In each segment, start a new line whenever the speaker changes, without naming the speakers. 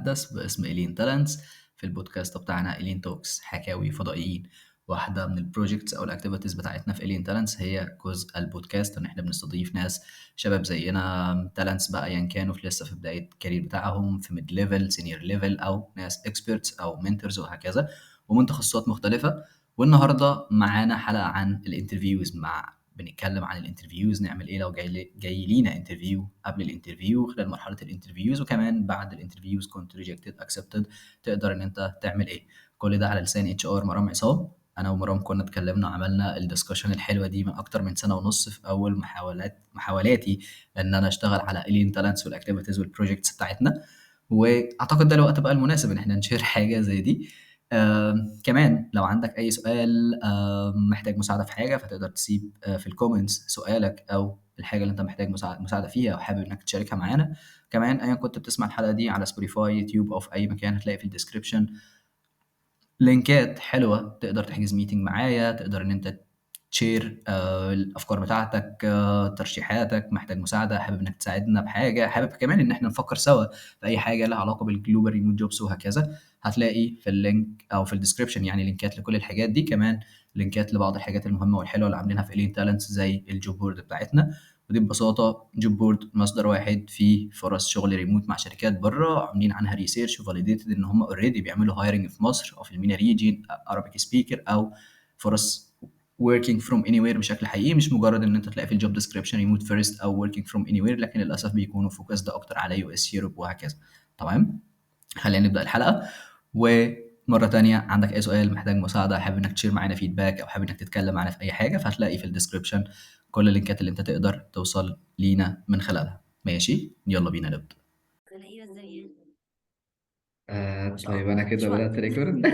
نتحدث باسم Alien Talents في البودكاست بتاعنا Alien Talks حكاوي فضائيين. واحدة من ال projects أو ال activities بتاعتنا في Alien Talents هي جزء البودكاست، إن إحنا بنستضيف ناس شباب زينا talents بقى، أيا كانوا في لسه في بداية ال career بتاعهم، في mid level، senior level، أو ناس experts أو mentors وهكذا، ومن تخصصات مختلفة. والنهاردة معانا حلقة عن ال interviews، بنتكلم عن ال interviews، نعمل ايه لو جاي لينا interview، قبل ال interview، خلال مرحلة ال interviews، وكمان بعد ال interviews، كنت rejected accepted، تقدر ان انت تعمل ايه. كل ده على لسان HR مرام عصام. انا ومرام كنا اتكلمنا وعملنا ال discussion الحلوة دي من اكتر من سنة ونص في اول محاولاتي ان انا اشتغل على Alien Talents وال activities وال projects بتاعتنا، واعتقد ده الوقت بقى المناسب ان احنا ن share حاجة زي دي. كمان لو عندك اي سؤال، محتاج مساعدة في حاجة، فتقدر تسيب في ال comments سؤالك او الحاجة اللي انت محتاج مساعدة فيها او حابب انك تشاركها معانا. كمان ايا كنت بتسمع الحلقة دي على Spotify، يوتيوب، او في اي مكان، هتلاقي في ال description لينكات حلوة تقدر تحجز meeting معايا، تقدر ان انت ت share الافكار بتاعتك، ترشيحاتك، محتاج مساعدة، حابب انك تساعدنا بحاجة، حابب كمان ان احنا نفكر سوا في اي حاجة لها علاقة بال global remote jobs وهكذا. هتلاقي في ال link او في ال description لينكات لكل الحاجات دي، كمان لينكات لبعض الحاجات المهمة والحلوه اللي عاملينها في Alien Talents زي ال job board بتاعتنا. ودي ببساطة job board مصدر واحد فيه فرص شغل ريموت مع شركات بره، عاملين عنها research و validated ان هم already بيعملوا hiring في مصر او في ال MENA region Arabic speaker، او فرص working from anywhere بشكل حقيقي، مش مجرد ان انت تلاقي في ال job description remote first او working from anywhere، لكن للاسف بيكونوا focused اكتر على US Europe وهكذا. تمام، خلينا نبدا الحلقة. ومرة تانية عندك اي سؤال، محتاج مساعدة، حابب انك ت share معانا feedback، او حابب انك تتكلم معانا في اي حاجة، فهتلاقي في ال description كل اللينكات اللي انت تقدر توصل لينا من خلالها. ماشي، يلا بينا نبدا.
انا ايه ازاي يعني؟ مش
طيب انا
مش
كده
وقت.
بدات record.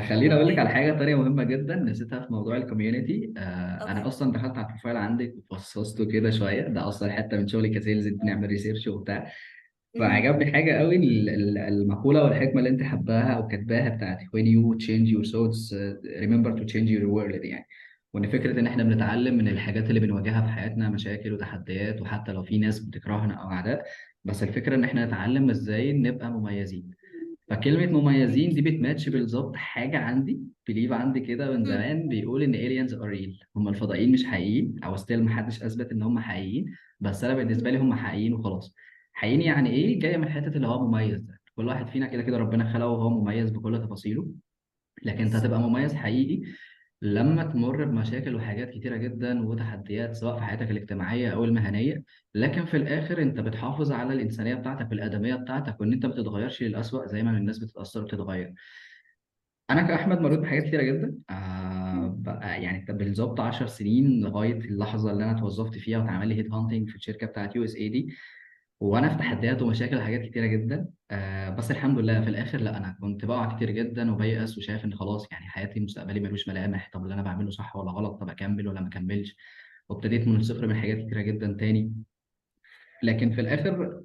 خليني اقول لك على حاجة تانية مهمة جدا نسيتها في موضوع ال community. انا اصلا دخلت على ال profile عندك وفصصته كده شوية، ده اصلا حتة من شغلي ك sales، بنعمل research وبتاع. فعجبني حاجة قوي، المقولة والحكمة اللي انت حباها او كاتباها بتاعت when you change your thoughts remember to change your world يعني. وان فكرة ان احنا بنتعلم من الحاجات اللي بنواجهها في حياتنا، مشاكل وتحديات، وحتى لو في ناس بتكرهنا او اعداء، بس الفكرة ان احنا نتعلم ازاي نبقى مميزين. فكلمه مميزين دي بتماتش بالظبط حاجة عندي، belief عندي كده من زمان، بيقول ان aliens are real، هم الفضائيين مش حقيقيين، او still ما حدش اثبت ان هم حقيقيين، بس انا بالنسبة لي هم حقيقيين وخلاص. حقيقيين يعني ايه؟ جاية من حتة اللي هو مميز ده، كل واحد فينا كده كده ربنا خلقه وهو مميز بكل تفاصيله، لكن انت هتبقى مميز حقيقي لما تمر بمشاكل وحاجات كتيرة جدا وتحديات، سواء في حياتك الاجتماعية أو المهنية، لكن في الآخر أنت بتحافظ على الإنسانية بتاعتك والآدمية بتاعتك، وإن أنت ما بتتغيرش للأسوأ زي ما الناس بتتأثر وبتتغير. أنا كأحمد مريت بحاجات كتيرة جدا، بالظبط 10 سنين لغاية اللحظة اللي أنا اتوظفت فيها واتعمل لي head hunting في الشركة بتاعت USA دي، وأنا في تحديات ومشاكل وحاجات كتيرة جدا. بس الحمد لله في الآخر لا، أنا كنت بقع كتير جدا وبيأس وشايف إن خلاص حياتي مستقبلي ملوش ملامح، طب اللي أنا بعمله صح ولا غلط، طب أكمل ولا ما أكملش، وابتديت من الصفر من حاجات كتيرة جدا تاني. لكن في الآخر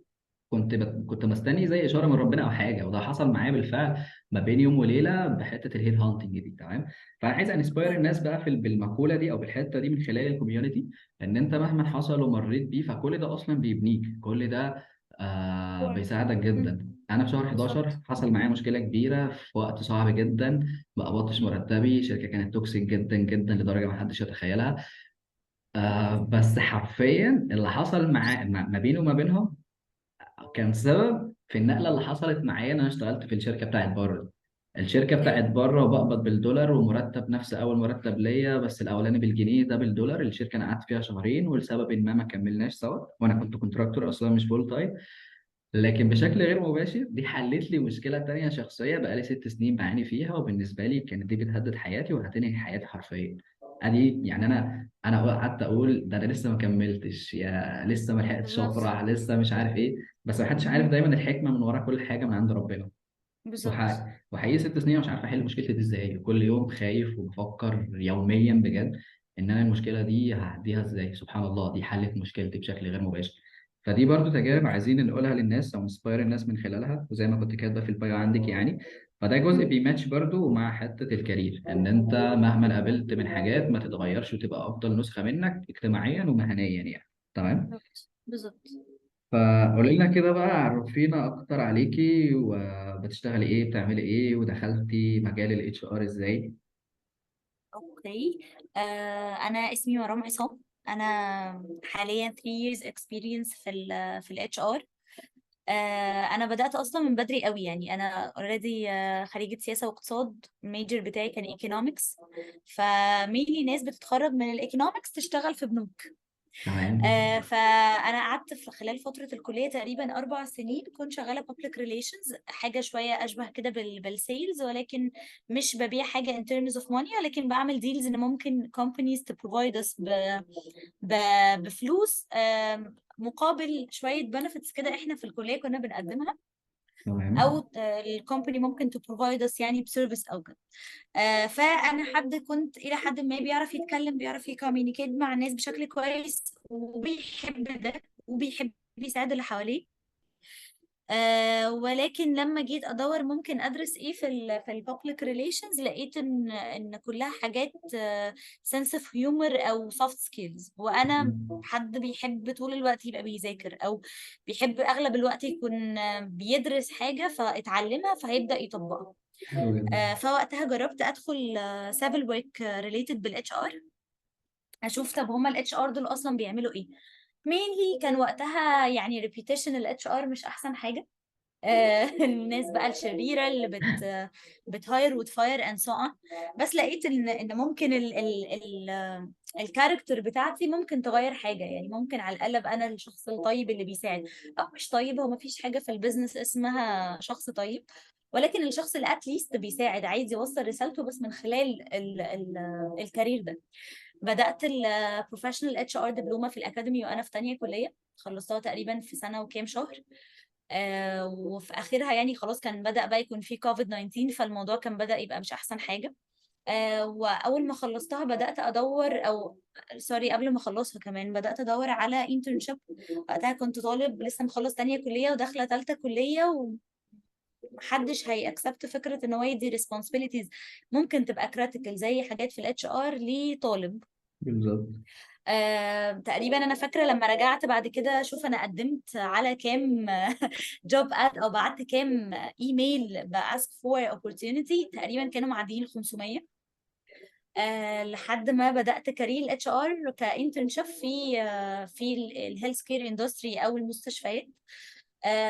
كنت مستني زي إشارة من ربنا أو حاجة، وده حصل معايا بالفعل ما بين يوم وليلة بحتة ال head hunting دي. تمام، فأنا عايز inspire الناس بقى بالمقولة دي أو بالحتة دي من خلال ال community، إن أنت مهما حصل ومريت بيه فكل ده أصلاً بيبنيك، كل ده بيساعدك جداً. أنا في شهر 11 حصل معايا مشكلة كبيرة في وقت صعب جداً، ما قبضتش مرتبي، شركة كانت toxic جداً جداً لدرجة ما حدش يتخيلها. بس حرفياً اللي حصل ما بيني وما بينهم كان سبب في النقلة اللي حصلت معايا، إن أنا اشتغلت في الشركة بتاعت بره. الشركة بتاعت بره وبقبض بالدولار ومرتب نفس أول مرتب ليا، بس الأولاني بالجنيه ده بالدولار. الشركة أنا قعدت فيها شهرين ولسبب ما كملناش سوا، وأنا كنت contractor أصلاً مش full time. لكن بشكل غير مباشر دي حلت لي مشكلة تانية شخصية بقالي 6 سنين بعاني فيها، وبالنسبة لي كانت دي بتهدد حياتي وهتنهي حياتي حرفياً. ادي يعني انا قعدت اقول ده انا لسه ما كملتش، يا لسه ما لحقتش افرح، لسه مش عارف ايه، بس ما حدش عارف دايما الحكمة من ورا كل حاجة من عند ربنا. وحقيقي 6 سنين مش عارف احل مشكلتي دي ازاي، كل يوم خايف وبفكر يوميا بجد ان انا المشكلة دي هعديها ازاي. سبحان الله دي حلت مشكلتي بشكل غير مباشر. فدي برضو تجارب عايزين نقولها للناس او ن inspire الناس من خلالها، وزي ما كنت كاتبه في ال bio عندك يعني. فده جزء بيماتش برضو مع حتة ال career، ان انت مهما قابلت من حاجات ما تتغيرش وتبقى افضل نسخة منك اجتماعيا ومهنيا يعني. تمام؟
بالظبط.
فقولي لنا كده بقى، عرفينا اكتر عليكي، وبتشتغلي ايه، بتعملي ايه، ودخلتي مجال ال HR ازاي؟
okay. انا اسمي مرام عصام. انا حاليا 3 years experience في ال HR. انا بدأت اصلا من بدري قوي، يعني انا already خريجة سياسة واقتصاد، ال major بتاعي كان economics. ف mainly ناس بتتخرج من ال economics تشتغل في بنوك.
تمام.
فانا قعدت في خلال فترة الكلية تقريبا 4 سنين كنت شغالة public relations، حاجة شوية اشبه كده بال sales، ولكن مش ببيع حاجة in terms of money، ولكن بعمل deals ان ممكن companies to provide us بفلوس، مقابل شوية benefits كده احنا في الكلية كنا بنقدمها.
تمام.
او ال company ممكن to provide us يعني ب service او كده. فانا حد كنت الى حد ما بيعرف يتكلم، بيعرف ي communicate مع الناس بشكل كويس، وبيحب ده وبيحب يساعد اللي حواليه. ولكن لما جيت ادور ممكن ادرس ايه في ال public relations، لقيت ان كلها حاجات، sense of humor او soft skills، وانا حد بيحب طول الوقت يبقى بيذاكر، او بيحب اغلب الوقت يكون، بيدرس حاجة فاتعلمها فهيبدا يطبقها.
حلو جدا.
فوقتها جربت ادخل، civil work، related بال HR، اشوف طب هما ال HR دول اصلا بيعملوا ايه. mainly كان وقتها reputation ال HR مش احسن حاجة. الناس بقى الشريرة اللي بت hire وت fire and so on. بس لقيت ان ممكن ال character بتاعتي ممكن تغير حاجة، يعني ممكن على الاقل ابقى انا الشخص الطيب اللي بيساعد، او مش طيب، هو ما فيش حاجة في ال business اسمها شخص طيب، ولكن الشخص اللي at least بيساعد عايز يوصل رسالته بس من خلال ال career ده. بدأت ال Professional HR دبلومة في الأكاديمي وأنا في تانية كلية، خلصتها تقريبا في سنة وكام شهر. وفي آخرها خلاص كان بدأ بقى يكون في كوفيد 19، فالموضوع كان بدأ يبقى مش أحسن حاجة. وأول ما خلصتها بدأت أدور، أو sorry قبل ما أخلصها كمان بدأت أدور على internship. وقتها كنت طالب لسه مخلص تانية كلية وداخلة تالتة كلية، ومحدش هي accept فكرة إن هو يدي responsibilities ممكن تبقى critical زي حاجات في ال HR لطالب.
بالظبط.
تقريبا انا فاكره لما رجعت بعد كده اشوف انا قدمت على كام job ad او بعت كام ايميل ب ask for opportunity، تقريبا كانوا معديين 500. لحد ما بدات career ال HR ك internship في ال healthcare industry او المستشفيات.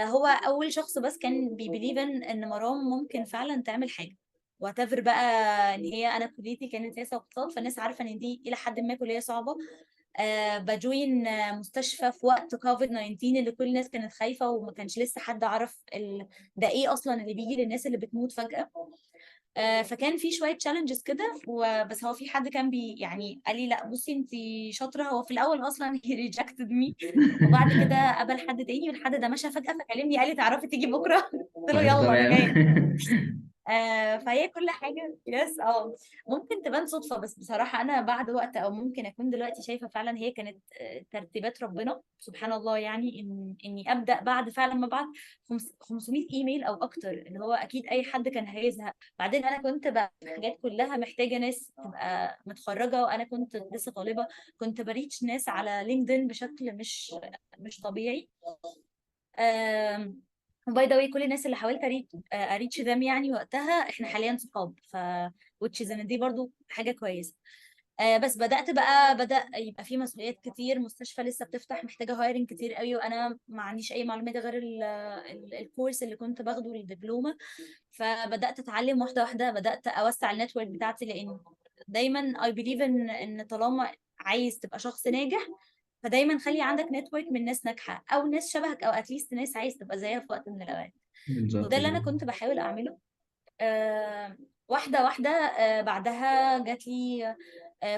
هو اول شخص بس كان بي believe ان مرام ممكن فعلا تعمل حاجة، whatever بقى ان هي انا كليتي كانت سياسة واقتصاد، فالناس عارفه ان دي الى حد ما كليه صعبة. ب join، مستشفى في وقت كوفيد 19 اللي كل الناس كانت خايفة وما كانش لسه حد عرف ده ايه اصلا اللي بيجي للناس اللي بتموت فجاة. فكان في شوية challenges كده، بس هو في حد كان بي يعني قال لي لا بصي انت شاطرة. هو في الاول اصلا he rejected me، وبعد كده قبل حد تاني، والحد ده مشى فجاة فكلمني قال لي تعرفي تيجي بكره؟ قلت له
طيب،
يلا انا
تمام.
جاية. فهي كل حاجة yes ممكن تبان صدفة، بس بصراحة أنا بعد وقت أو ممكن أكون دلوقتي شايفة فعلا هي كانت، ترتيبات ربنا سبحان الله، إني أبدأ بعد فعلا ما بعت 500 إيميل أو أكتر، اللي هو أكيد أي حد كان هيزهق. بعدين أنا كنت بقى حاجات كلها محتاجة ناس تبقى متخرجة، وأنا كنت لسه طالبة، كنت ب reach ناس على لينكدين بشكل مش طبيعي. by the way كل الناس اللي حاولت ا reach them وقتها احنا حاليا صحاب، ف which is ان دي برضو حاجة كويسة. بس بدات بقى، بدا يبقى في مسؤوليات كتير، مستشفى لسه بتفتح محتاجه hiring كتير قوي، وانا ما عنديش اي معلومات غير ال course اللي كنت باخده الدبلومه. فبدات اتعلم واحدة واحدة، بدات اوسع ال network بتاعتي، لان دايما I believe ان طالما عايز تبقى شخص ناجح فدايما خلي عندك network من ناس ناجحة او ناس شبهك او at least ناس عايز تبقى زيها في وقت من الاوقات.
بالظبط
وده اللي انا
كده.
كنت بحاول اعمله. واحدة واحدة. بعدها جات لي،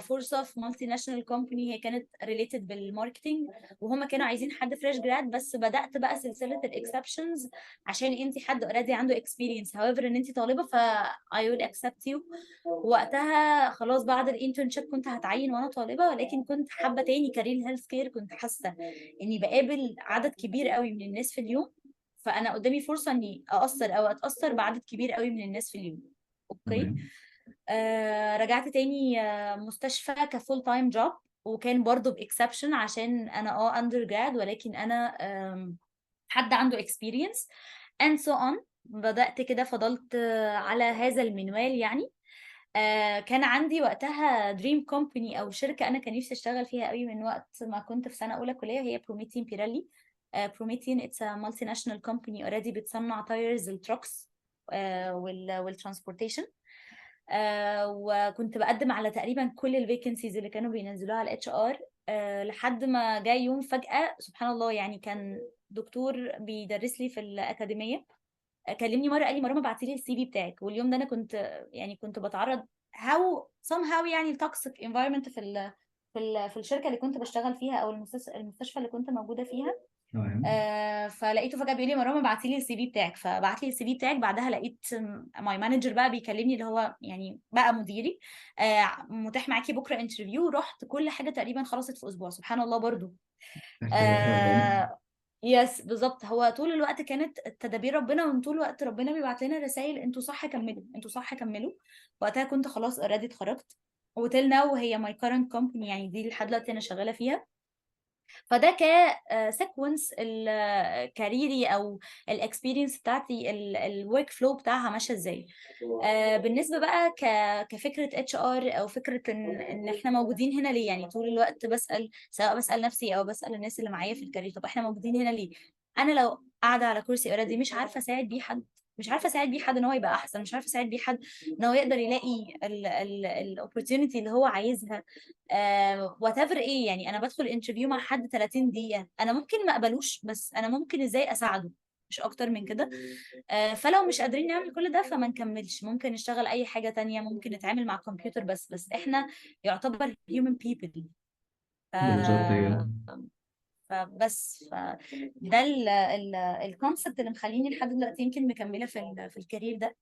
فرصة في multinational company، هي كانت related بال marketing، وهما كانوا عايزين حد fresh grad، بس بدات بقى سلسلة ال exceptions عشان انت حد already عنده experience، however ان انت طالبه ف I will accept you. وقتها خلاص بعد ال internship كنت هتعين وانا طالبه، ولكن كنت حابة تاني career healthcare، كنت حاسه اني بقابل عدد كبير قوي من الناس في اليوم، فانا قدامي فرصة اني اقصر او اتاثر بعدد كبير قوي من الناس في اليوم. okay.
تمام.
رجعت تاني، مستشفى ك full time job. وكان برضو ب exception عشان انا undergrad، ولكن انا حد عنده experience and so on. بدأت كده، فضلت على هذا المنوال يعني. كان عندي وقتها dream company او شركة انا كان نفسي اشتغل فيها قوي من وقت ما كنت في سنة اولى كليه، هي Prometeon Pirelli. Prometeon it's multinational company already، بتصنع tires ال trucks وال transportation. وكنت بقدم على تقريبا كل ال vacancies اللي كانوا بينزلوها على ال HR، لحد ما جاي يوم فجأة سبحان الله، يعني كان دكتور بيدرس لي في الأكاديمية كلمني مرة قال لي مرام ابعتي لي ال CV بتاعك. واليوم ده انا كنت بتعرض how somehow يعني ال toxic environment في الشركة اللي كنت بشتغل فيها او المستشفى اللي كنت موجودة فيها.
تمام.
فلقيته فجأة بيقول لي مرام ابعتي لي ال CV بتاعك، فبعت لي ال CV بتاعك. بعدها لقيت my manager بقى بيكلمني اللي هو يعني بقى مديري، متاح معاكي بكره interview. رحت كل حاجة تقريبا خلصت في اسبوع، سبحان الله برضو. yes بالظبط، هو طول الوقت كانت تدابير ربنا، وان طول الوقت ربنا بيبعت لنا رسائل انتوا صح كملوا، انتوا صح كملوا. وقتها كنت خلاص already اتخرجت، و till now هي my current company، يعني دي لحد دلوقتي انا شغالة فيها. فده ك sequence ال career ي او ال experience بتاعتي، ال workflow بتاعها ماشية ازاي. بالنسبة بقى كفكرة HR، او فكرة ان احنا موجودين هنا ليه، يعني طول الوقت بسال، سواء بسال نفسي او بسال الناس اللي معايا في ال career، طب احنا موجودين هنا ليه؟ انا لو قاعدة على كرسي already مش عارفه اساعد بيه حد، مش عارفه اساعد بيه حد ان هو يبقى احسن، مش عارفه اساعد بيه حد ان هو يقدر يلاقي ال opportunity اللي هو عايزها، whatever ايه. يعني انا بدخل interview مع حد 30 دقيقة، انا ممكن ما اقبلوش، بس انا ممكن ازاي اساعده، مش اكتر من كده. فلو مش قادرين نعمل كل ده فما نكملش، ممكن نشتغل اي حاجة تانية، ممكن نتعامل مع الكمبيوتر بس احنا يعتبر human people.
بالظبط كده.
فبس فده ال concept اللي مخليني لحد دلوقتي يمكن مكملة في ال career ده.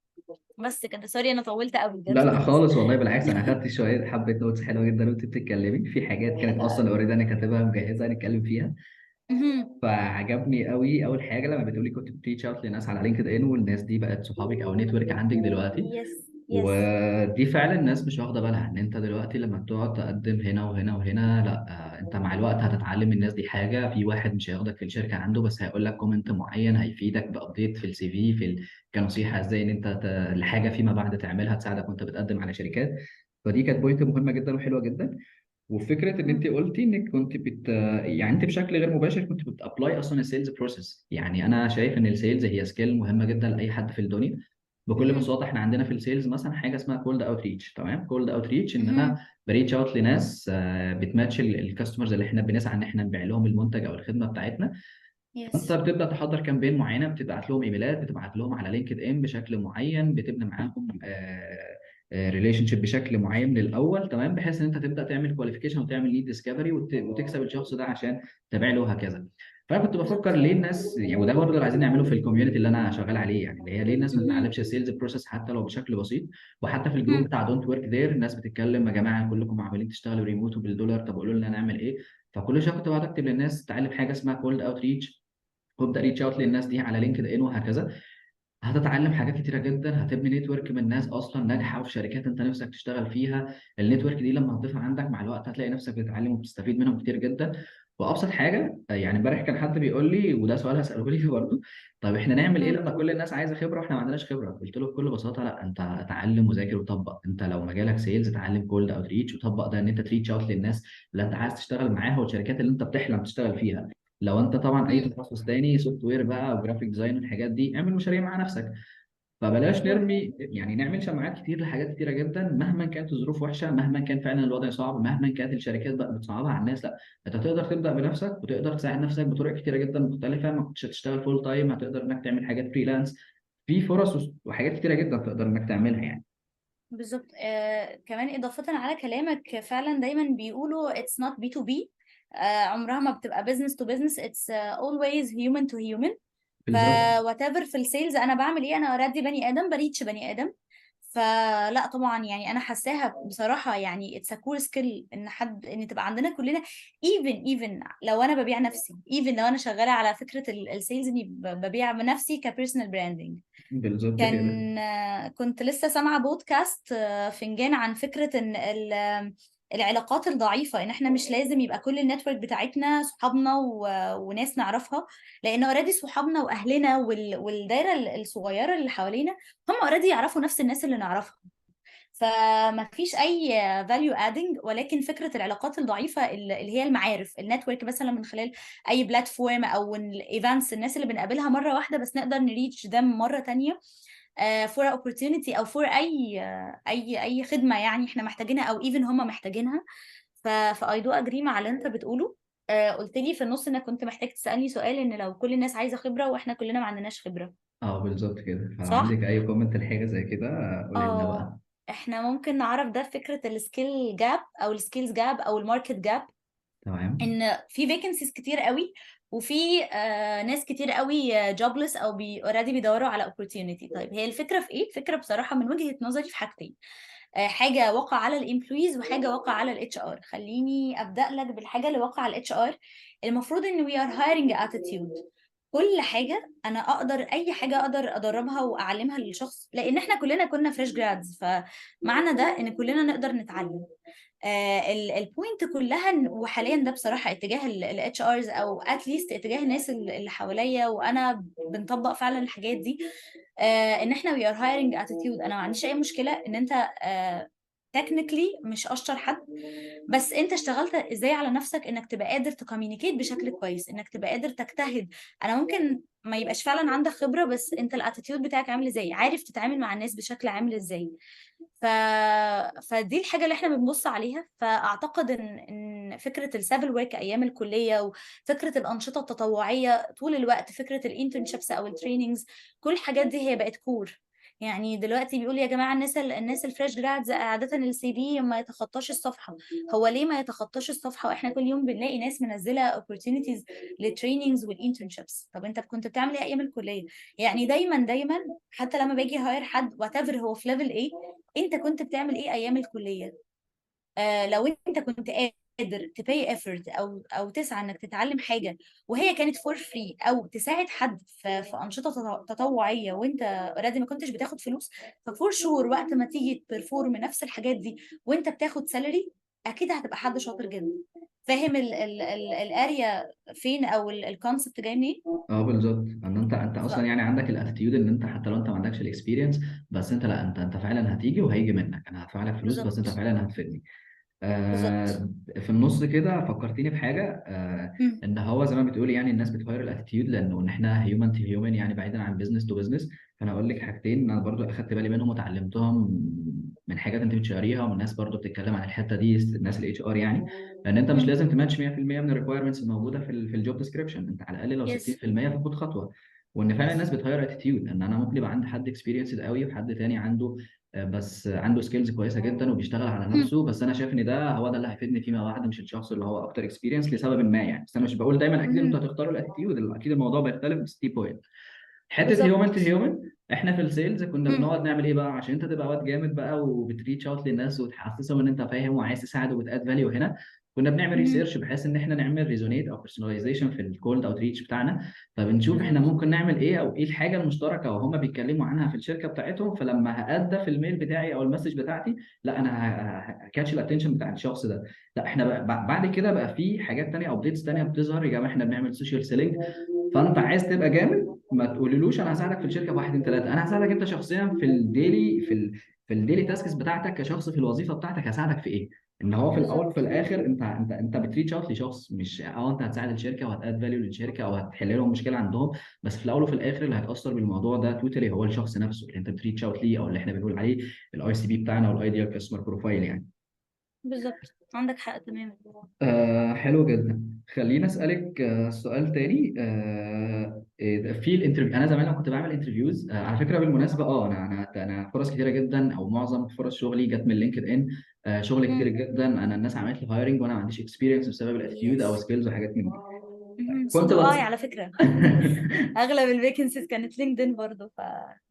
بس كده، sorry انا طولت قوي بجد.
لا لا خالص والله، بالعكس انا اخدت شوية حبه notes حلوة جدا وانت بتتكلمي، في حاجات كانت اصلا already انا كاتبها مجهزة نتكلم فيها. فعجبني قوي اول حاجة لما بتقولي كنت بت reach out لناس على LinkedIn، والناس دي بقت صحابك او network عندك دلوقتي.
yes.
ودي فعلا الناس مش واخده بالها ان انت دلوقتي لما بتقعد تقدم هنا وهنا وهنا، لا انت مع الوقت هتتعلم الناس دي حاجة. في واحد مش هياخدك في الشركة عنده، بس هيقول لك comment معين هيفيدك ب update في ال CV، كنصيحه ازاي ان انت لحاجة فيما بعد تعملها تساعدك وانت بتقدم على شركات. فدي كانت point مهمة جدا وحلوه جدا. وفكره ان انت قلتي انك كنت يعني انت بشكل غير مباشر كنت بت apply اصلا ال sales process. يعني انا شايف ان ال sales هي skill مهمة جدا لاي حد في الدنيا. بكل بساطة احنا عندنا في ال sales مثلا حاجة اسمها cold outreach. تمام، cold outreach ان انا ب reach out لناس بت match ال customers اللي احنا بنسعى ان احنا نبيع لهم المنتج او الخدمة بتاعتنا. انت بتبدا تحضر campaign معينة، بتبعت لهم ايميلات، بتبعت لهم على LinkedIn بشكل معين، بتبني معاهم relationship بشكل معين من الاول. تمام، بحيث ان انت تبدا تعمل qualification وتعمل lead discovery وتكسب الشخص ده عشان تبيع له وهكذا. فانا كنت بفكر ليه الناس يعني، وده برضه اللي عايزين نعمله في ال community اللي انا شغال عليه، يعني اللي هي ليه الناس ما تتعلمش ال sales process حتى لو بشكل بسيط. وحتى في ال group بتاع Don't Work There الناس بتتكلم، يا جماعة كلكم عمالين تشتغلوا ريموت وبالدولار، طب قولوا لنا نعمل ايه. فكل شوية كنت بقعد اكتب للناس تعلم حاجة اسمها cold outreach، وابدا reach out للناس دي على LinkedIn وهكذا. هتتعلم حاجات كتيرة جدا، هتبني network من ناس اصلا ناجحة وفي شركات انت نفسك تشتغل فيها. ال network دي لما هتضيفها عندك مع الوقت هتلاقي نفسك بتتعلم وبتستفيد منهم كتير جدا. وابسط حاجة، يعني امبارح كان حد بيقول لي، وده سؤال هساله لك برضه، طب احنا نعمل ايه لما كل الناس عايزه خبره واحنا ما عندناش خبره؟ قلت له بكل بساطة، لا انت اتعلم وذاكر وطبق. انت لو مجالك sales اتعلم cold outreach وطبق ده، ان انت ت reach out للناس اللي انت عايز تشتغل معاها والشركات اللي انت بتحلم تشتغل فيها. لو انت طبعا اي تخصص تاني software بقى او graphic design والحاجات دي، اعمل مشاريع مع نفسك. فبلاش نرمي، يعني نعمل شماعات كتير لحاجات كتيرة جدا، مهما كانت الظروف وحشة، مهما كان فعلا الوضع صعب، مهما كانت الشركات بقى بتصعبها على الناس، لا انت تقدر تبدا بنفسك وتقدر تساعد نفسك بطرق كتيرة جدا مختلفة. ما كنتش هتشتغل full time، هتقدر انك تعمل حاجات freelance، في فرص وحاجات كتيرة جدا تقدر انك تعملها يعني.
بالظبط. كمان اضافه على كلامك، فعلا دايما بيقولوا it's not B2B، عمرها ما بتبقى business to business، it's always human to human. ف whatever في ال sales انا بعمل ايه، انا already بني ادم ب reach بني ادم. فلا طبعا يعني انا حاساها بصراحة، يعني it's a core skill ان حد، ان تبقى عندنا كلنا، even لو انا ببيع نفسي، even لو انا شغالة على فكرة ال sales اني ببيع نفسي ك personal branding.
بالظبط.
كان كنت لسه سامعه بودكاست فنجان عن فكرة ان العلاقات الضعيفة، ان احنا مش لازم يبقى كل ال network بتاعتنا صحابنا وناس نعرفها، لان already صحابنا واهلنا والدايره الصغيرة اللي حوالينا هم already يعرفوا نفس الناس اللي نعرفها، فما فيش اي value adding. ولكن فكرة العلاقات الضعيفة اللي هي المعارف، ال network مثلا من خلال اي platform او ال events، الناس اللي بنقابلها مرة واحدة بس نقدر ن reach them مرة تانية for opportunity او for اي خدمة يعني احنا محتاجينها او even هم محتاجينها. ف I do agree مع اللي انت بتقوله. قلت لي في النص انك كنت محتاج تسالني سؤال، ان لو كل الناس عايزه خبره واحنا كلنا ما عندناش خبره.
بالظبط كده. فلو
صح؟
عندك اي comment لحاجة زي كده قولي لنا بقى.
احنا ممكن نعرف ده فكرة ال skill gap او ال skills gap او ال market gap. ان في vacancies كتير قوي، وفي ناس كتير قوي jobless او already بيدوروا على opportunity. طيب هي الفكرة في ايه؟ الفكرة بصراحة من وجهه نظري في حاجتين، حاجة وقع على ال employees وحاجه وقع على ال HR. خليني ابدا لك بالحاجة اللي وقع على ال HR. المفروض ان we are hiring attitude. كل حاجة انا اقدر، اي حاجة اقدر ادربها واعلمها للشخص، لان احنا كلنا كنا fresh grads، فمعنى ده ان كلنا نقدر نتعلم. ال point كلها، وحاليا ده بصراحة اتجاه ال HRs او at least اتجاه الناس اللي حواليا، وانا بنطبق فعلا الحاجات دي، ان احنا we are hiring attitude. انا ما عنديش اي مشكلة ان انت technically مش اشطر حد، بس انت اشتغلت ازاي على نفسك انك تبقى قادر ت communicate بشكل كويس، انك تبقى قادر تجتهد. انا ممكن ما يبقاش فعلا عندك خبره، بس انت ال attitude بتاعك عامل ازاي، عارف تتعامل مع الناس بشكل عامل ازاي. فدي الحاجة اللي احنا بنبص عليها. فاعتقد ان فكرة ال civil work ايام الكلية، وفكره الانشطة التطوعية طول الوقت، فكرة ال internships او ال trainings، كل الحاجات دي هي بقت core. يعني دلوقتي بيقول يا جماعة الناس ال fresh grads عادة ال CV ما يتخطاش الصفحة. هو ليه ما يتخطاش الصفحة واحنا كل يوم بنلاقي ناس منزله opportunities لل trainings وال internships؟ طب انت كنت بتعمل ايه ايام الكلية؟ يعني دايما حتى لما باجي hire حد whatever هو في level ايه، انت كنت بتعمل ايه ايام الكلية؟ لو انت كنت قادر ت pay effort او تسعى انك تتعلم حاجة وهي كانت for free، او تساعد حد في انشطة تطوعية وانت already ما كنتش بتاخد فلوس، ف for sure وقت ما تيجي ت perform نفس الحاجات دي وانت بتاخد salary، اكيد هتبقى حد شاطر جدا. فاهم ال area فين او ال concept جاي منين؟
بالظبط. ان انت اصلا يعني عندك ال attitude ان انت حتى لو انت ما عندكش ال experience، بس انت لا، انت فعلا هتيجي وهيجي منك، انا هدفع لك فلوس بس انت فعلا هتفيدني. في النص كده فكرتيني بحاجة، ان هو زي ما بتقولي يعني الناس بت hire ال attitude، لانه ان احنا human to human، يعني بعيدا عن business to business. فانا اقول لك حاجتين انا برضو اخدت بالي منهم وتعلمتهم من حاجات انت بتشاريها ومن الناس برضو بتتكلم عن الحتة دي، الناس ال HR، يعني لان انت مش لازم تماتش 100% من ال requirements الموجودة في ال job description، انت على الاقل لو 60% فخد خطوة. وان فعلا الناس بت hire attitude، ان انا ممكن يبقى عندي حد experienced قوي وحد تاني عنده بس عنده skills كويسة جدا وبيشتغل على نفسه، بس انا شايف ان ده هو ده اللي هيفيدني فيما بعد، مش الشخص اللي هو اكتر experience لسبب ما يعني. بس انا مش بقول دايما اكيد انتوا هتختاروا ال attitude، اكيد الموضوع بيختلف، بس دي point. حتة human to human، احنا في ال sales كنا بنقعد نعمل ايه بقى عشان انت تبقى واد جامد بقى وبت reach out للناس وتحسسهم ان انت فاهم وعايز تساعد وبت add value. هنا كنا بنعمل research بحيث ان احنا نعمل resonate او personalization في ال cold outreach بتاعنا، فبنشوف احنا ممكن نعمل ايه او ايه الحاجة المشتركة وهم بيتكلموا عنها في الشركة بتاعتهم. فلما هأدى في ال mail بتاعي او ال message بتاعتي، لا انا ه catch ال attention بتاع الشخص ده. لا احنا بعد كده بقى في حاجات ثانية، updates ثانية بتظهر يا جماعة، احنا بنعمل social selling. فانت عايز تبقى جامد ما تقولولوش انا هساعدك في الشركة بواحد اتنين تلاتة، انا هساعدك انت شخصيا في ال daily في ال daily tasks بتاعتك كشخص في الوظيفة بتاعتك، هساعدك في ايه؟ ان هو في الاول وفي الاخر انت انت انت بت reach out لشخص، مش انت هتساعد الشركة وهت add value للشركة او هتحل لهم مشكلة عندهم، بس في الاول وفي الاخر اللي هيتاثر بالموضوع ده totally هو الشخص نفسه اللي انت بت reach out ليه، او اللي احنا بنقول عليه ال ICP بتاعنا وال ideal customer profile يعني.
بالظبط، عندك حق تماما.
حلو جدا. خليني اسالك سؤال تاني. في ال interview، انا زمان لما كنت بعمل interviews، على فكرة بالمناسبة انا فرص كتيرة جدا او معظم فرص شغلي جت من LinkedIn، شغل كتير جدا انا الناس عملت لي hiring وانا ما عنديش experience بسبب ال attitude او skills وحاجات من دي.
كنت على فكرة اغلب ال vacancies كانت LinkedIn برضه، ف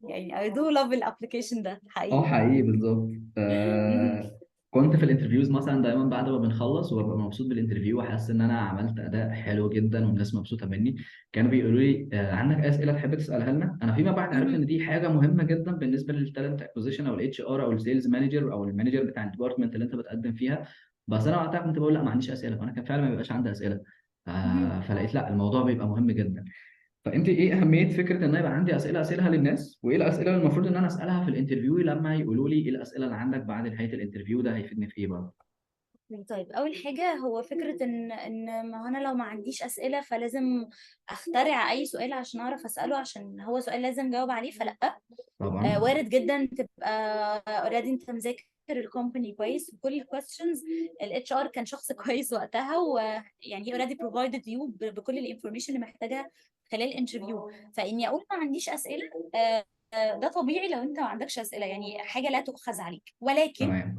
يعني I do love ال application ده حقيقي.
حقيقي بالظبط. كنت في ال interviews مثلا دايما بعد ما بنخلص وببقى مبسوط بال interview وحاسس ان انا عملت اداء حلو جدا والناس مبسوطة مني، كانوا بيقولوا لي عندك اسئلة تحب تسالها لنا؟ انا فيما بعد عرفت ان دي حاجة مهمة جدا بالنسبة لل talent acquisition او ال HR او ال sales manager او ال manager بتاع ال department اللي انت بتقدم فيها. بس انا وقتها كنت بقول لا ما عنديش اسئله، وانا كان فعلا ما بيبقاش عندي اسئله.
مهم.
فلقيت لا الموضوع بيبقى مهم جدا. فانت ايه اهمية فكرة ان انا يبقى عندي اسئلة اسالها للناس، وايه الاسئلة اللي المفروض ان انا اسالها في ال interview لما يقولوا لي ايه الاسئلة اللي عندك بعد نهاية ال interview؟ ده هيفيدني في ايه برضه؟
طيب اول حاجة هو فكرة ان ما هو انا لو ما عنديش اسئلة فلازم اخترع اي سؤال عشان اعرف اساله، عشان هو سؤال لازم اجاوب عليه، فلا.
طبعا
وارد جدا تبقى already انت مذاكر ال company كويس وكل ال questions، ال HR كان شخص كويس وقتها، ويعني already provided you بكل ال information اللي محتاجها خلال ال interview. فاني اقول ما عنديش اسئلة، ده طبيعي لو انت ما عندكش اسئلة، يعني حاجة لا تؤخذ عليك. ولكن
تمام.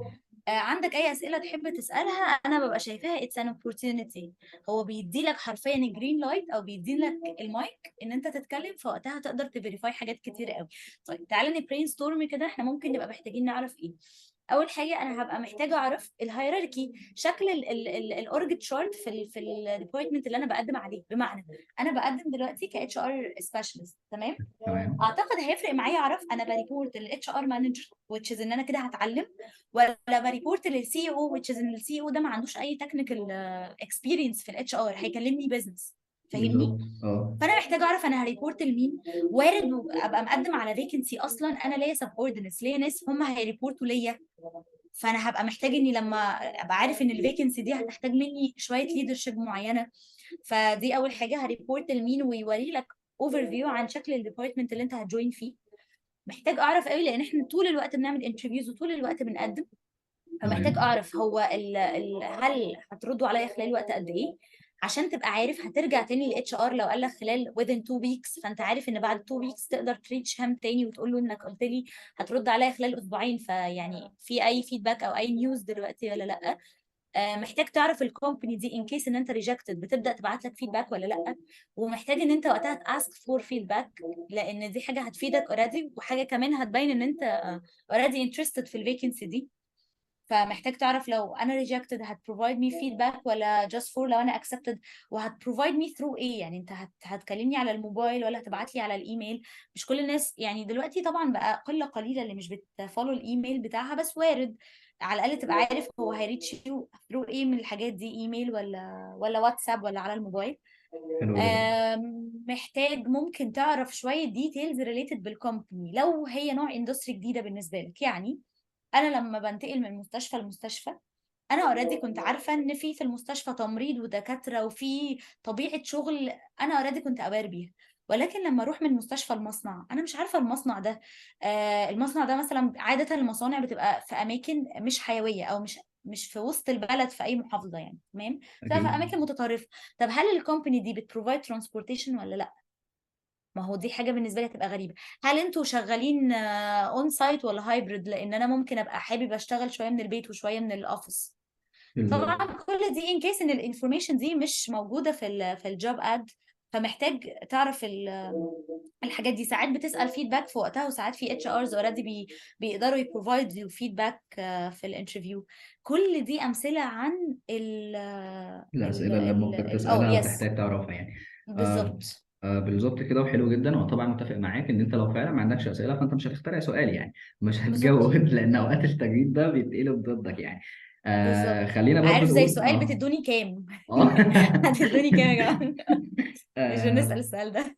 عندك اي اسئلة تحب تسالها، انا ببقى شايفاها it's an opportunity. هو بيدي لك حرفيا ال green light او بيدي لك المايك ان انت تتكلم، فوقتها تقدر ت verify حاجات كتير قوي. طيب تعالى ن brainstorm كده، احنا ممكن نبقى محتاجين نعرف ايه. اول حاجة انا هبقى محتاجه اعرف ال hierarchy، شكل ال org chart في ال department اللي انا بقدم عليه. بمعنى انا بقدم دلوقتي ك HR specialist، تمام؟
تمام.
اعتقد هيفرق معايا اعرف انا ب report لل HR manager which is ان انا كده هتعلم، ولا ب report لل CEO which is ان ال CEO ده ما عندوش اي technical experience في ال HR، هيكلمني business، فاهمني؟
بالظبط.
فانا محتاجه اعرف انا ه report لمين. وارد ابقى مقدم على vacancy اصلا انا ليا subordinates، ليا ناس هم هي report وا ليا، فانا هبقى محتاج اني لما ابقى عارف ان ال vacancy دي هتحتاج مني شوية leadership معينة. فدي اول حاجة، ه report لمين، ويوري لك overview عن شكل ال department اللي انت هت join فيه. محتاج اعرف قوي لان احنا طول الوقت بنعمل interviews وطول الوقت بنقدم، فمحتاج اعرف هو ال هل هتردوا عليا خلال وقت قد ايه، عشان تبقى عارف هترجع تاني لل HR لو قال لك خلال within 2 weeks، فانت عارف ان بعد 2 weeks تقدر ت reach هم تاني وتقول له انك قلت لي هترد عليا خلال اسبوعين، فيعني في اي feedback او اي news دلوقتي ولا لا. محتاج تعرف ال company دي in case ان انت rejected بتبدا تبعت لك feedback ولا لا، ومحتاج ان انت وقتها ت ask for feedback لان دي حاجة هتفيدك already، وحاجه كمان هتبين ان انت already interested في ال vacancy دي. فمحتاج تعرف لو انا rejected هت provide me feedback ولا just for لو انا accepted، وهت provide me through ايه، يعني انت هتكلمني على الموبايل ولا هتبعت لي على الايميل. مش كل الناس يعني دلوقتي طبعا بقى قلة قليله اللي مش بت follow الايميل بتاعها، بس وارد على الاقل تبقى عارف هو هي reach you through ايه من الحاجات دي، ايميل ولا واتساب ولا على الموبايل.
حلو جدا.
محتاج ممكن تعرف شوية details related بال company لو هي نوع industry جديدة بالنسبة لك. يعني انا لما بنتقل من مستشفى لمستشفى انا already كنت عارفه ان في المستشفى تمريض ودكاترة وفي طبيعة شغل انا already كنت aware بيها، ولكن لما اروح من مستشفى لمصنع انا مش عارفه المصنع ده. المصنع ده مثلا عادة المصانع بتبقى في اماكن مش حيوية او مش في وسط البلد في اي محافظة يعني، تمام؟ بتبقى في اماكن متطرفة. طب هل ال company دي بت provide transportation ولا لا؟ ما هو دي حاجة بالنسبة لي هتبقى غريبة. هل انتوا شغالين on site ولا hybrid؟ لان انا ممكن ابقى حابب اشتغل شوية من البيت وشوية من ال office. طبعا كل دي in case ان ال information دي مش موجودة في ال job ad، فمحتاج تعرف الحاجات دي. ساعات بتسال feedback في وقتها، وساعات في HRs already بيقدروا ي provide you feedback في ال interview. كل دي امثلة عن
الاسئلة اللي ممكن تسالها وتحتاج تعرفها يعني.
بالظبط.
بالظبط كده، وحلو جدا. وطبعا متفق معاك ان انت لو فعلا ما عندكش اسئلة فانت مش هتخترع سؤال يعني، مش هتجاوب لان اوقات التجريد ده بيتقلب ضدك يعني. خلينا برضه
عارف زي سؤال بتدوني كام؟ هتدوني كام يا جماعة؟ مش بنسال السؤال ده.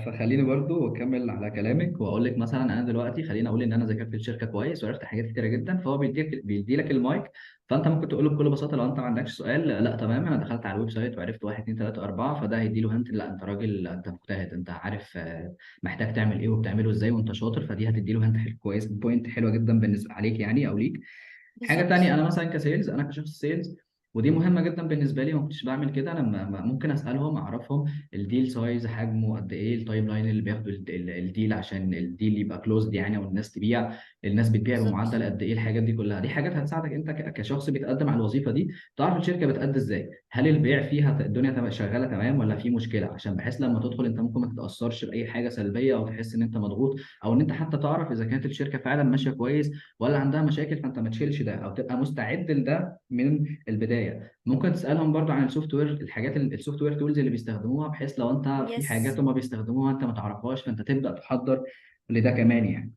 فخليني برضو اكمل على كلامك واقول لك مثلا انا دلوقتي خليني اقول ان انا ذاكرت الشركة كويس وعرفت حاجات كتيرة جدا، فهو بيدي لك المايك، فانت ممكن تقول له بكل بساطة لو انت ما عندكش سؤال لا تمام انا دخلت على ال website وعرفت 1 2 3 4، فده هيدي له hint لا انت راجل، انت مجتهد، انت عارف محتاج تعمل ايه وبتعمله ازاي وانت شاطر، فدي هتدي له hint كويس، point حلوة جدا بالنسبة عليك يعني او ليك. حاجة ثانية انا مثلا ك sales، انا كشخص sales ودي مهمة جدا بالنسبة لي، ما كنتش بعمل كده. انا ممكن اسالهم اعرفهم ال deal size حجمه قد ايه، ال timeline اللي بياخده ال deal عشان ال deal يبقى closed يعني، والناس تبيع، الناس بتبيع بمعدل قد ايه، الحاجات دي كلها دي حاجات هتساعدك انت كشخص بيتقدم على الوظيفة دي، تعرف الشركة بتأدي ازاي، هل البيع فيها الدنيا شغالة تمام ولا في مشكلة، عشان بحيث لما تدخل انت ممكن ما تتاثرش باي حاجة سلبية او تحس ان انت مضغوط، او ان انت حتى تعرف اذا كانت الشركة فعلا ماشية كويس ولا عندها مشاكل، فانت ما تشيلش ده او تبقى مستعد لده من البداية. ممكن تسالهم برضو عن ال software، الحاجات ال software tools اللي بيستخدموها، بحيث لو انت في حاجات هم بيستخدموها انت ما تعرفهاش فانت تبدا تحضر لده كمان يعني.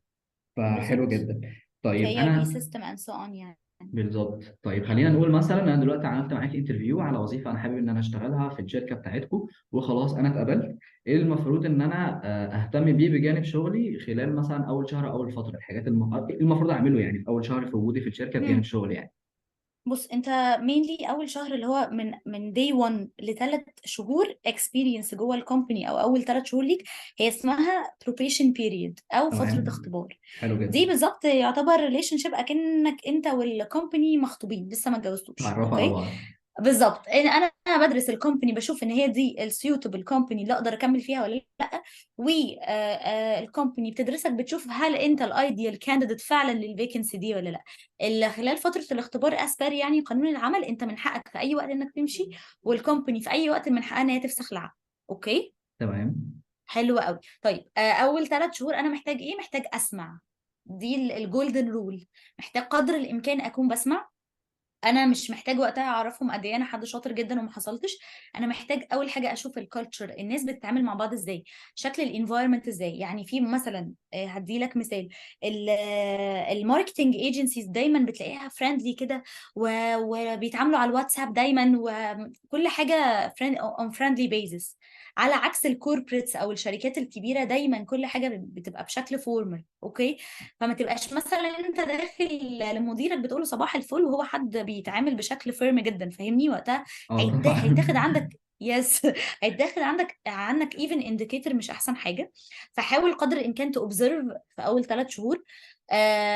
فحلو جدا. طيب انا
system and so on يعني.
بالظبط. طيب خلينا نقول مثلا انا دلوقتي عملت معاك interview على وظيفة انا حابب ان انا اشتغلها في الشركة بتاعتكم، وخلاص انا اتقبلت. ايه المفروض ان انا اهتم بيه بجانب شغلي خلال مثلا اول شهر، اول فترة، الحاجات المفروض اعمله يعني في اول شهر في وجودي في الشركة بجانب شغلي يعني؟
بص، انت mainly اول شهر اللي هو من day 1 لثلاث شهور experience جوه ال company، او اول 3 شهور ليك، هي اسمها probation period او فترة اختبار.
حلو جدا.
دي بالظبط يعتبر relationship، اكنك انت وال company مخطوبين لسه ما اتجوزتوش.
okay
بالظبط. انا بدرس ال company، بشوف ان هي دي ال suitable company اللي اقدر اكمل فيها ولا لا، وال company بتدرسك، بتشوف هل انت ال ideal candidate فعلا لل vacancy دي ولا لا. اللي خلال فترة الاختبار as per يعني قانون العمل، انت من حقك في اي وقت انك تمشي، وال company في اي وقت من حقها ان هي تفسخ العقد. okay
تمام،
حلو قوي. طيب اول 3 شهور انا محتاج ايه؟ محتاج اسمع، دي ال golden rule. محتاج قدر الامكان اكون بسمع. انا مش محتاج وقتها اعرفهم قد ايه انا حد شاطر جدا وما حصلتش. انا محتاج اول حاجة اشوف ال culture، الناس بتتعامل مع بعض ازاي، شكل ال environment ازاي. يعني في مثلا هدي لك مثال، ال marketing agencies دايما بتلاقيها friendly كده، وبيتعاملوا على الواتساب دايما، وكل حاجة on friendly basis، على عكس ال corporates او الشركات الكبيرة دايما كل حاجة بتبقى بشكل formal. okay، فما تبقاش مثلا انت داخل لمديرك بتقول له صباح الفل وهو حد بيتعامل بشكل firm جدا، فاهمني؟ وقتها هيتاخد عندك yes هيتاخد عنك even indicator مش احسن حاجة. فحاول قدر الامكان ت observe في اول 3 شهور.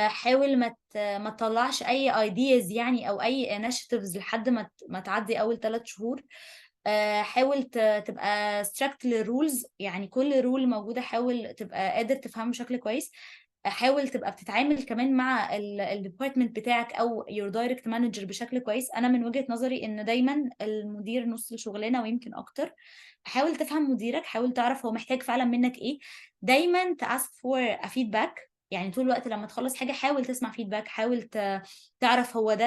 حاول ما تطلعش اي ideas يعني او اي initiatives لحد ما تعدي اول 3 شهور. حاول تبقى strict لل rules، يعني كل rule موجودة حاول تبقى قادر تفهمه بشكل كويس. حاول تبقى بتتعامل كمان مع ال department بتاعك او your direct manager بشكل كويس. انا من وجهة نظري ان دايما المدير نص الشغلانة ويمكن اكتر. حاول تفهم مديرك، حاول تعرف هو محتاج فعلا منك ايه. دايما ت ask for a feedback، يعني طول الوقت لما تخلص حاجة حاول تسمع feedback، حاول تعرف هو ده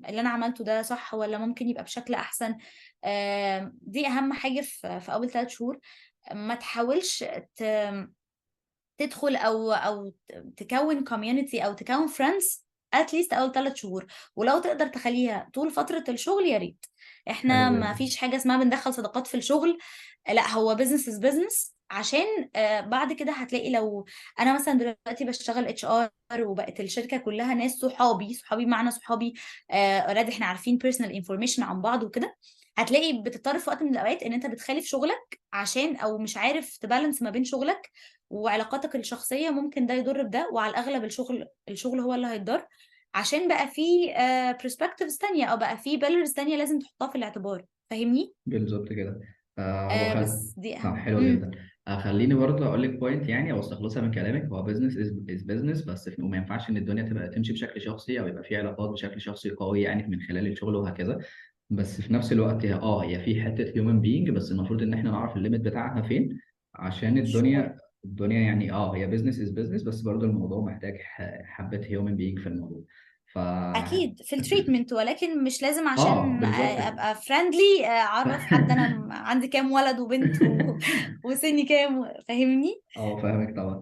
اللي انا عملته ده صح ولا ممكن يبقى بشكل احسن. دي اهم حاجة في اول 3 شهور. ما تحاولش تدخل او تكون community او تكون friends at least اول 3 شهور، ولو تقدر تخليها طول فترة الشغل يا ريت. احنا ما فيش حاجة اسمها بندخل صداقات في الشغل، لا، هو business is business. عشان بعد كده هتلاقي لو انا مثلا دلوقتي بشتغل HR وبقت الشركة كلها ناس صحابي معنا صحابي already احنا عارفين personal information عن بعض وكده، هتلاقي بتضطر في وقت من الاوقات ان انت بتخالف شغلك عشان او مش عارف ت balance ما بين شغلك وعلاقاتك الشخصية، ممكن ده يضر بده، وعلى الاغلب الشغل هو اللي هيتضر، عشان بقى في perspectives تانية او بقى في pillars تانية لازم تحطها في الاعتبار، فاهمني؟
بالظبط كده.
بس دي
حلو جدا. خليني برضه اقول لك point يعني او استخلصها من كلامك، هو business is business، بس وما ينفعش ان الدنيا تبقى تمشي بشكل شخصي او يبقى في علاقات بشكل شخصي قوي يعني من خلال الشغل وهكذا، بس في نفس الوقت هي في حتة human being، بس المفروض ان احنا نعرف ال limit بتاعها فين عشان الدنيا يعني هي business is business، بس برضه الموضوع محتاج حبه human being في الموضوع.
اكيد في ال treatment، ولكن مش لازم عشان ابقى friendly اعرف حد انا عندي كام ولد وبنت وسني كام، فاهمني؟
فاهمك طبعا.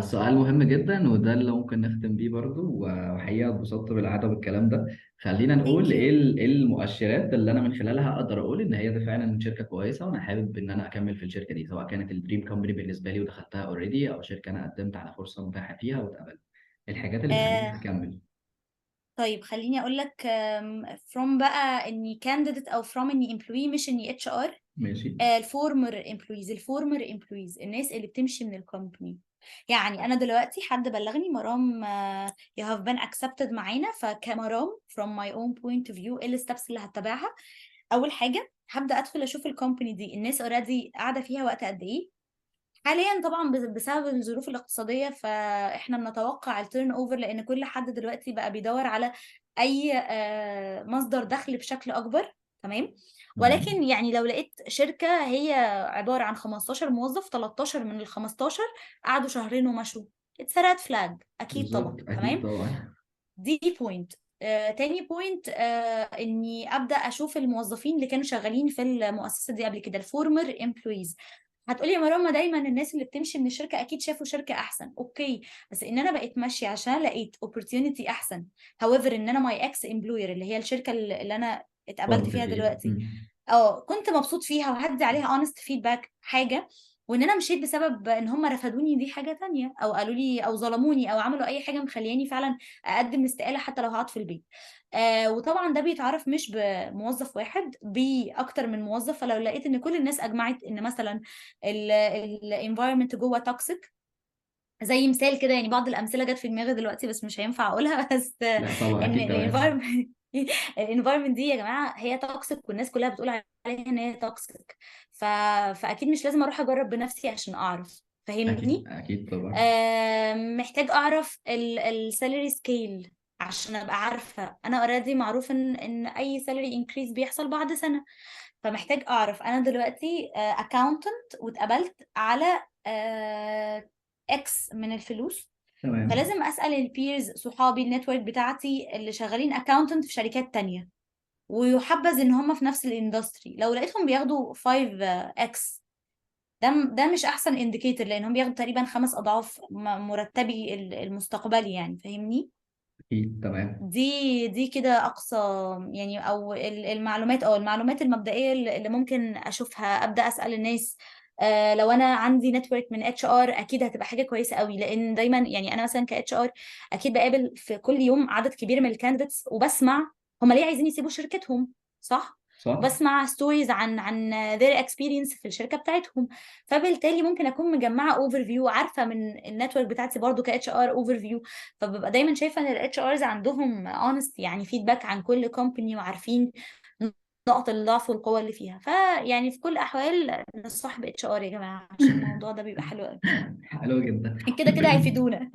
سؤال مهم جدا، وده اللي ممكن نختم بيه برضو، وحقيقة اتبسطت بالقعده بالكلام ده. خلينا نقول ايه المؤشرات اللي انا من خلالها اقدر اقول ان هي ده فعلا شركة كويسة وانا حابب ان انا اكمل في الشركة دي، سواء كانت ال dream company بالنسبة لي ودخلتها already، او شركة انا قدمت على فرصة متاحة فيها واتقبلت. الحاجات اللي تخليني اكمل.
طيب خليني اقول لك from بقى اني candidate او from اني employee مش اني HR.
ماشي.
ال former employees، ال former employees، الناس اللي بتمشي من ال company. يعني انا دلوقتي حد بلغني مرام you have been accepted معانا، فكمرام from my own point of view ايه ال steps اللي هتبعها؟ اول حاجة هبدا ادخل اشوف ال company دي الناس already قاعدة فيها وقت قد ايه حاليا. طبعا بسبب الظروف الاقتصادية فاحنا بنتوقع ال turnover، لان كل حد دلوقتي بقى بيدور على اي مصدر دخل بشكل اكبر، تمام؟ ولكن يعني لو لقيت شركة هي عبارة عن 15 موظف، 13 من ال 15 قعدوا شهرين ومشوا، it's a red flag اكيد طبعا، تمام؟ دي point. تاني point اني ابدا اشوف الموظفين اللي كانوا شغالين في المؤسسة دي قبل كده، ال former employees. هتقولي يا مرام دايما الناس اللي بتمشي من الشركة اكيد شافوا شركة احسن، okay، بس ان انا بقيت ماشية عشان لقيت opportunity احسن، however ان انا my ex employer اللي هي الشركة اللي انا اتقبلت
كنت
فيها
فيها.
دلوقتي، كنت مبسوط فيها وهدي عليها honest feedback حاجة، وان انا مشيت بسبب ان هم رفضوني دي حاجة تانية، او قالوا لي او ظلموني او عملوا اي حاجة مخلياني فعلا اقدم استقالة حتى لو هقعد في البيت. وطبعا ده بيتعرف مش بموظف واحد، باكتر من موظف. فلو لقيت ان كل الناس اجمعت ان مثلا ال environment جوه toxic، زي مثال كده يعني، بعض الامثلة جت في دماغي دلوقتي بس مش هينفع اقولها بس
لا طبعا
ان
اكيد تمام.
ال environment دي يا جماعة هي toxic، والناس كلها بتقول عليها ان هي toxic، فاكيد مش لازم اروح اجرب بنفسي عشان اعرف،
اكيد
فاهمني؟
اكيد طبعا.
محتاج اعرف ال salary scale عشان ابقى عارفه انا already معروف ان اي salary increase بيحصل بعد سنة، فمحتاج اعرف انا دلوقتي accountant واتقبلت على X من الفلوس،
تمام.
فلازم اسال ال peers صحابي ال network بتاعتي اللي شغالين accountant في شركات تانية، ويحبذ ان هم في نفس ال industry. لو لقيتهم بياخدوا 5x ده مش احسن indicator، لان هم بياخدوا تقريبا 5 اضعاف مرتبي المستقبلي يعني، فاهمني؟
اكيد تمام.
دي كده اقصى يعني، او المعلومات، او المعلومات المبدئية اللي ممكن اشوفها. ابدا اسال الناس، لو انا عندي network من HR اكيد هتبقى حاجة كويسة قوي، لان دايما يعني انا مثلا ك HR اكيد بقابل في كل يوم عدد كبير من ال candidates، وبسمع هم ليه عايزين يسيبوا شركتهم، صح؟
صح.
بسمع stories عن their experience في الشركة بتاعتهم، فبالتالي ممكن اكون مجمعة overview، عارفه من ال network بتاعتي برضو ك HR overview. فببقى دايما شايفه ان ال HRs عندهم honest يعني feedback عن كل company، وعارفين نقط الضعف والقوة اللي فيها. فيعني في كل الأحوال نصاحب HR يا جماعة، عشان الموضوع ده بيبقى حلو قوي.
حلو جدا.
كده كده هيفيدونا.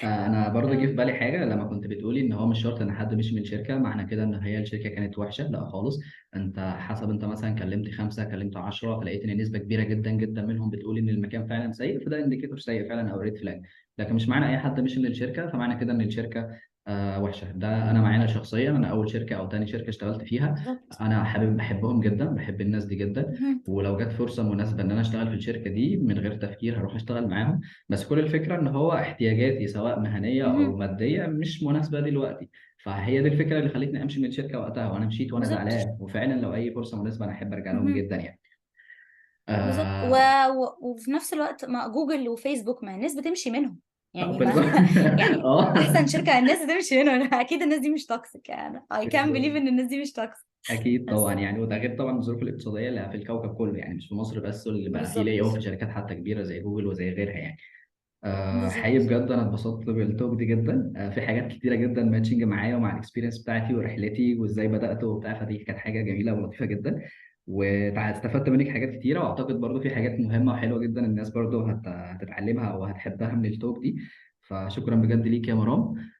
انا برضه جه في بالي حاجة لما كنت بتقولي ان هو مش شرط ان حد مشي من الشركة معنى كده ان هي الشركة كانت وحشة، لا خالص. انت حسب، انت مثلا كلمت 5 كلمت 10، فلقيت ان نسبه كبيرة جدا جدا منهم بتقول ان المكان فعلا سيء، فده indicator سيء فعلا او red flag. لكن مش معنى اي حد مشي من الشركة فمعنى كده ان الشركة وحشة. ده انا معانا شخصيا، انا اول شركة او تاني شركة اشتغلت فيها
بالظبط.
انا حابب، بحبهم جدا، بحب الناس دي جدا، ولو جت فرصة مناسبة ان انا اشتغل في الشركة دي من غير تفكير هروح اشتغل معاهم. بس كل الفكرة ان هو احتياجاتي سواء مهنية او مادية مش مناسبة دلوقتي، فهي دي الفكرة اللي خلتني امشي من الشركة وقتها، وانا مشيت وانا
بالظبط.
زعلان. وفعلا لو اي فرصة مناسبة انا احب ارجع لهم جدا يعني.
بالظبط. وفي نفس الوقت ما جوجل وفيسبوك ما الناس بتمشي منهم يعني، ما يعني احسن شركة الناس تمشي منهم. اكيد الناس دي مش toxic يعني، I can't believe ان الناس دي مش toxic.
اكيد طبعا يعني، وده غير طبعا الظروف الاقتصادية اللي في الكوكب كله يعني، مش في مصر بس، اللي بقى فيه layoff في شركات حتى كبيرة زي جوجل وزي غيرها يعني. حقيقي بجد انا اتبسطت بال talk دي جدا. في حاجات كتيرة جدا matching معايا ومع ال experience بتاعتي ورحلتي وازاي بدات وبتاع، فدي كانت حاجة جميلة ولطيفة جدا، واستفدت منك حاجات كتيرة، واعتقد برضو في حاجات مهمة وحلوه جدا الناس برضو هتتعلمها او هتحبها من ال talk دي. فشكرا بجد ليك يا مرام.